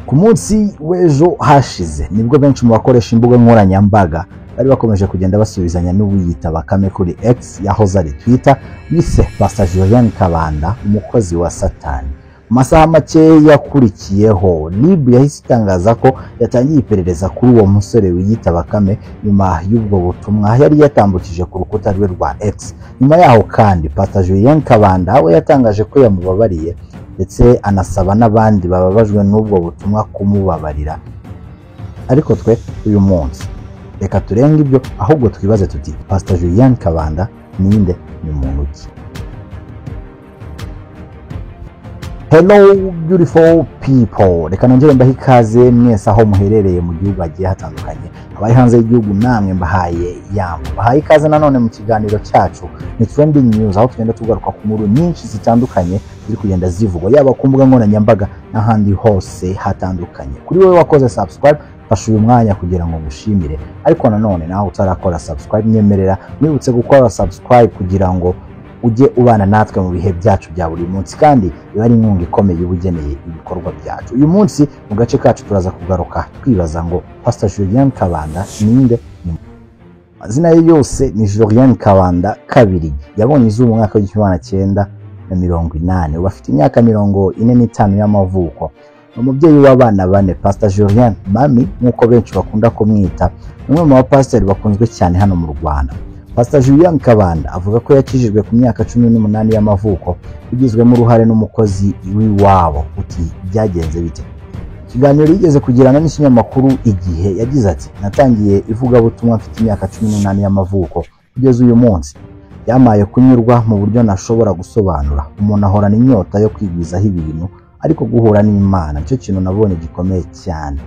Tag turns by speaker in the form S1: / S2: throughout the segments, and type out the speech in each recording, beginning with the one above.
S1: Ku munsi w'ejo hashize nibwo benshi mu bakoresha imbuga nkoranyambaga bari bakomeje kugenda basubizanya n'uwiyita Bakame kuri X yahoze ari Twitter, wise Pastor Julienne Kabanda umukozi wa Satani. Mu masaha make yakurikiyeho RIB yahise itangaza ko yatangiye iperereza kuri uwo musore wiyita Bakame nyuma y'ubwo butumwa yari yatambukije ku rukuta rwe rwa X. Nyuma yaho kandi Pastor Julienne Kabanda we yatangaje ko yamubabariye ndetse anasaba n'abandi bababajwe n'ubwo butumwa kumubabarira. Ariko twe uyu munsi reka turenge ibyo, ahubwo twibaze tuti Pastor Julienne Kabanda ninde, ni muntu ki? Hello beautiful people, reka nongere mbahe ikaze mwese aho muherereye mu gihugu hagiye hatandukanye, abari hanze y'igihugu namwe mbahaye yambo, mbahaye ikaze nanone mu kiganiro cyacu ni Trending News, aho tugenda tugaruka ku nkuru nyinshi zitandukanye ziri kugenda zivugwa yaba ku mbuga nkoranyambaga n'ahandi hose hatandukanye. Kuri wowe wakoze subscribe, fasha uyu mwanya kugira ngo ngushimire, ariko nanone nawe utarakora subscribe nyemerera mwibutse gukora subscribe kugira ngo ujye ubana natwe mu bihe byacu bya buri munsi, kandi iba ari inkunga ikomeye uba ugeneye ibikorwa byacu. Uyu munsi mu gace kacu turaza kugaruka twibaza ngo Pastor Julienne Kabanda ninde? Amazina ye yose ni Julienne Kabanda Kabirigi. Yabonye izuba mu mwaka w'1980, ubu afite imyaka 45 y'amavuko. Ni umubyeyi w'abana bane. Pastor Julienne Mami nk'uko benshi bakunda kumwita, ni umwe mu bapasiteri bakunzwe cyane hano mu Rwanda. Pastor Julienne Kabanda avuga ko yakijijwe ku myaka 18 y'amavuko, bigizwemo uruhare n'umukozi w'iwabo. Uti byagenze bite? Ikiganiro yigeze kugirana n'ikinyamakuru Igihe yagize ati: natangiye ivugabutumwa mfite imyaka 18 y'amavuko, kugeza uyu munsi byamaye kunyurwa mu buryo nashobora gusobanura. Umuntu ahorana inyota yo kwigwizaho ibintu, ariko guhura n'Imana nicyo kintu nabonye gikomeye cyane.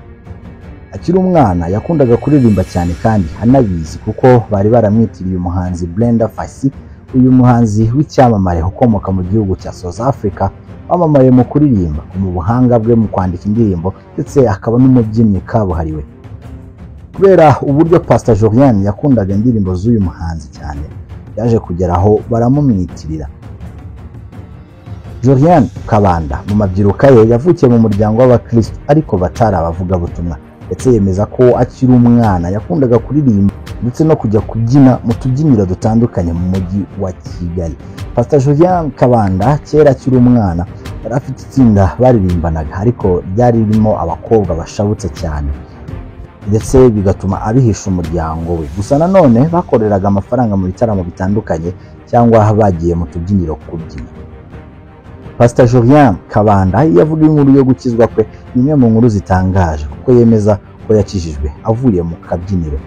S1: Akiri umwana yakundaga kuririmba cyane kandi anabizi, kuko bari baramwitiriye umuhanzi Brenda Fassie, uyu muhanzi w'icyamamare ukomoka mu gihugu cya South Africa, wamamaye mu kuririmba, mu buhanga bwe mu kwandika indirimbo, ndetse akaba n'umubyinnyi kabuhariwe. Kubera uburyo Pastor Julienne yakundaga indirimbo z'uyu muhanzi cyane, yaje kugera aho baramumwitirira. Julienne Kabanda mu mabyiruka ye yavukiye mu muryango w'abakristo ariko batari abavugabutumwa, ndetse yemeza ko akiri umwana yakundaga kuririmba ndetse no kujya kubyina mu tubyiniro dutandukanye mu mujyi wa Kigali. Pastor Julienne Kabanda kera akiri umwana yari afite itsinda baririmbanaga, ariko ryari ririmo abakobwa bashabutse cyane, ndetse bigatuma abihisha umuryango we. Gusa nanone bakoreraga amafaranga mu bitaramo bitandukanye cyangwa bagiye mu tubyiniro kubyina. Pastor Julienne Kabanda iyo avuga inkuru yo gukizwa kwe ni imwe mu nkuru zitangaje, kuko yemeza ko yakijijwe avuye mu kabyiniro.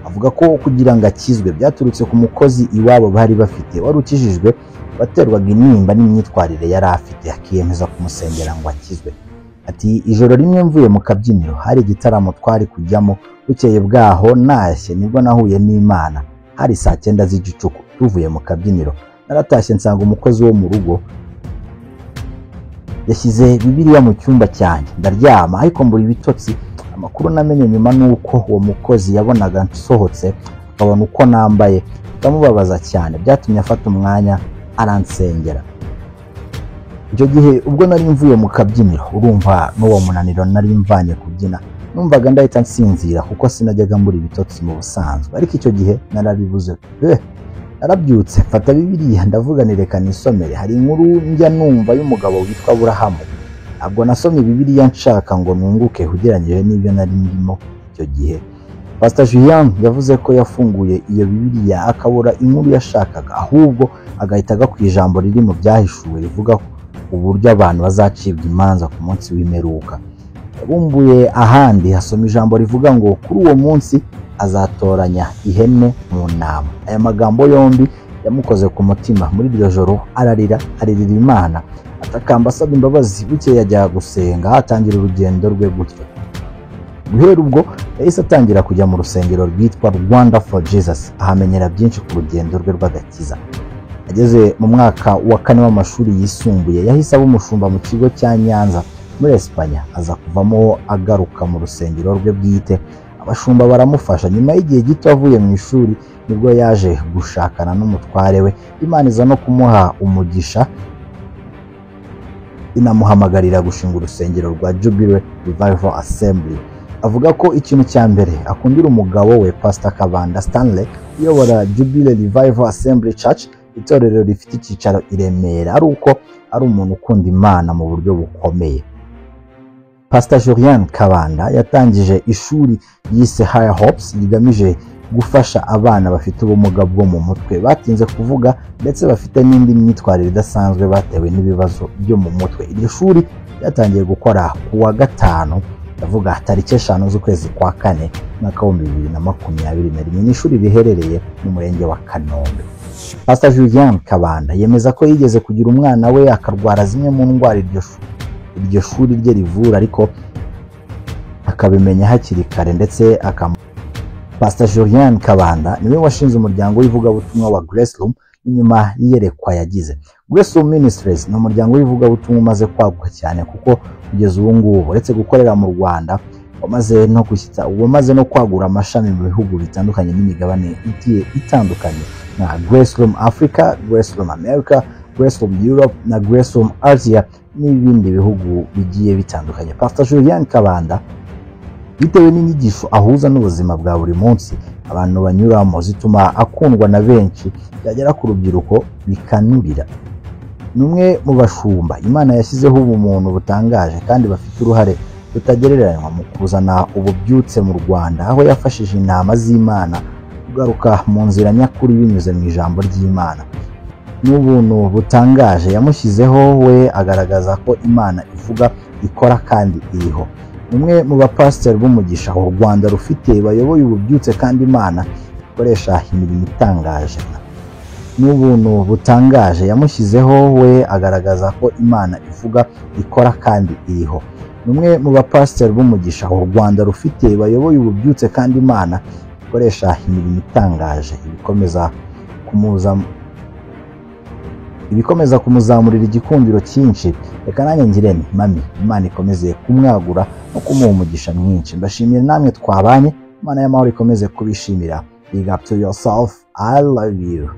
S1: Avuga ko kugira ngo akizwe byaturutse ku mukozi iwabo bari bafite wari ukijijwe, waterwaga intimba n'imyitwarire yari afite, akiyemeza kumusengera ngo akizwe. Ati: ijoro rimwe mvuye mu kabyiniro hari igitaramo twari kujyamo, bukeye bwaho ntashye nibwo nahuye n'Imana. Hari saa 9 z'igicuku tuvuye mu kabyiniro, naratashye nsanga umukozi wo mu rugo yashyize Bibiliya mu cyumba cyanjye, ndaryama ariko mbura ibitotsi. Amakuru namenye nyuma nuko uwo mukozi yabonaga nsohotse akabona uko nambaye bikamubabaza cyane, byatumye afata umwanya aransengera. Icyo gihe ubwo nari mvuye mu kabyiniro, urumva n'uwo munaniro nari mvanye kubyina, numvaga ndahita nsinzira kuko sinajyaga mbura ibitotsi mu busanzwe, ariko icyo gihe narabibuze pe. Narabyutse mfata Bibiliya ndavuga nti reka nisomere, hari inkuru njya numva y'umugabo witwa Aburahamu. Ntabwo nasomye Bibiliya nshaka ngo nunguke ugereranyije n'ibyo nari ndimo icyo gihe. Pastor Julienne yavuze ko yafunguye iyo Bibiliya akabura inkuru yashakaga, ahubwo agahita agwa ku ijambo riri mu byahishuwe rivuga uburyo abantu bazacibwa imanza ku munsi w'imperuka. Yabumbuye ahandi asoma ijambo rivuga ngo kuri uwo munsi azatoranya ihene mu ntama. Aya magambo yombi yamukoze ku mutima. Muri iryo joro ararira, aririra Imana, atakamba asaba imbabazi. Bukeye ajya gusenga, atangira urugendo rwe gutyo. Guhera ubwo yahise atangira kujya mu rusengero rwitwa Rwanda for Jesus, ahamenyera byinshi ku rugendo rwe rw'agakiza. Ageze mu mwaka wa 4 w'amashuri yisumbuye yahise aba umushumba mu kigo cya Nyanza muri Espanya, aza kuvamo agaruka mu rusengero rwe bwite. Abashumba baramufasha. Nyuma y'igihe gito avuye mu ishuri nibwo yaje gushakana n'umutware we, Imana iza no kumuha umugisha. inamuhamagarira gushinga urusengero rwa Jubilee Revival Assembly. Avuga ko ikintu cya mbere akundira umugabo we, Pastor Kabanda Stanley uyobora Jubilee Revival Assembly Church, itorero rifite icyicaro i Remera, ari uko ari umuntu ukunda Imana mu buryo bukomeye. Pastor Julienne Kabanda yatangije ishuri yise Higher Hopes rigamije gufasha abana bafite ubumuga bwo mu mutwe, batinze kuvuga ndetse bafite n'indi myitwarire idasanzwe batewe n'ibibazo byo mu mutwe. Iryo shuri ryatangiye gukora ku wa gatanu, ndavuga tariki 5 z'ukwezi kwa 4 mwaka 2021. Ni ishuri riherereye mu murenge wa Kanombe. Pastor Julienne Kabanda yemeza ko yigeze kugira umwana we akarwara zimwe mu ndwara iryo shuri rye rivura, ariko akabimenya hakiri kare ndetse Pastor Julienne Kabanda niwe washinze umuryango w'ivugabutumwa wa Grace Room nyuma y'iyerekwa yagize. Grace Room Ministries ni umuryango w'ivugabutumwa umaze kwaguka cyane, kuko kugeza ubu ngubu uretse gukorera mu Rwanda wamaze no kwagura amashami mu bihugu bitandukanye n'imigabane igiye itandukanye nka Grace Room Africa, Grace Room America, Grace Room Europe na Grace Room Asia n'ibindi bihugu bigiye bitandukanye. Pastor Julienne Kabanda, bitewe n'inyigisho ahuza n'ubuzima bwa buri munsi abantu banyuramo, zituma akundwa na benshi, byagera ku rubyiruko bikanurira. Ni umwe mu bashumba Imana yashyizeho ubumuntu butangaje kandi bafite uruhare rutagereranywa mu kuzana ububyutse mu Rwanda, aho yafashije intama z'Imana kugaruka mu nzira nyakuri binyuze mu ijambo ry'Imana. N'ubuntu butangaje yamushyizeho we agaragaza ko Imana ivuga, ikora kandi iriho. Umwe mu bapasiteri b'umugisha u Rwanda rufite bayoboye ububyutse kandi Imana ikoresha imirimo itangaje. N'ubuntu butangaje yamushyizeho we agaragaza ko Imana ivuga, ikora kandi iriho. Umwe mu bapasiteri b'umugisha u Rwanda rufite bayoboye ububyutse kandi Imana ikoresha imirimo itangaje, ibikomeza kumuzamurira igikundiro cyinshi. Reka nanjye ngire nti mami, Imana ikomeze kumwagura no kumuha umugisha mwinshi. Mbashimiye namwe twabanye, Imana y'amahoro ikomeze kubishimira. Big up to yourself, I love you.